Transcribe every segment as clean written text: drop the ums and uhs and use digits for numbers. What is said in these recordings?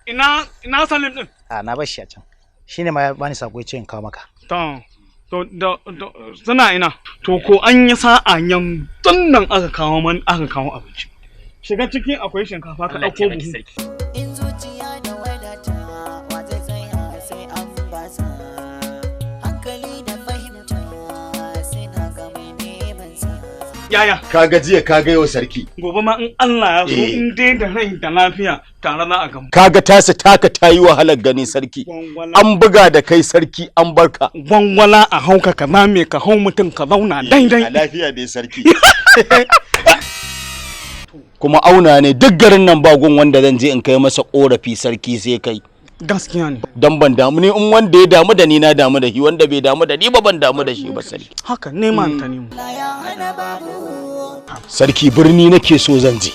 Ina Salim din? A, na bar shi a can. Shine ma ya bani sako ya ce in kawo maka. To, suna ina? To, ko an yi sa'a, yanzu nan aka kawo man, aka kawo abinci. Shiga ciki, akwai shinkafa, ka Allah ya ɗauko taimaki buhu. sarki. In zuciya da wadata, wa zai tsaya sai an basa? Hankali da fahimta suna ga mai neman sa. Yaya? Ka ga jiya, ka ga yau, sarki. Gobe ma in Allah ya so, Eh. in dai da rai da lafiya, tare za a gamu. Kaga tasa taka ta yi wahalar gani, sarki. Gwangwala. An buga da kai, sarki, an barka. Gwangwala a hauka ka zame, ka hau mutum ka zauna daidai. A lafiya dai, sarki. Kuma auna ne duk garin nan ba gun wanda zan je in kai masa korafi, sarki, sai kai. Gaskiya ne. Dan ban damu ni, in wanda ya damu da ni na damu da shi, wanda bai damu da ni ba ban damu da shi ba, sarki. Haka ne ma ta nemo. Allah ya hana babu. Sarki, birni nake so zan je,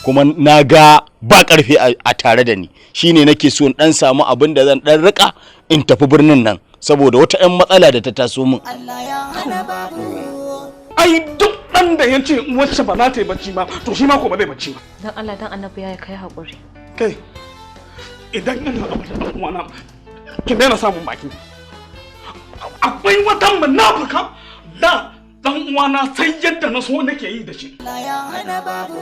kuma na ga ba karfi a tare da ni, shine nake so in dan samu abin da zan dan rika in tafi birnin nan saboda wata 'yan matsala da ta taso min. Allah ya hana babu. Ai duk ɗan da ya ce wacce ba za ta yi bacci ba, to shi ma ko ba zai bacci ba. Dan Allah dan Annabi ya kai haƙuri. Kai, idan ina abu da ɗan uwana, ki daina samun baki. Akwai wata munafuka da ɗan uwana sai yadda na so nake yi da shi. Allah ya hana babu.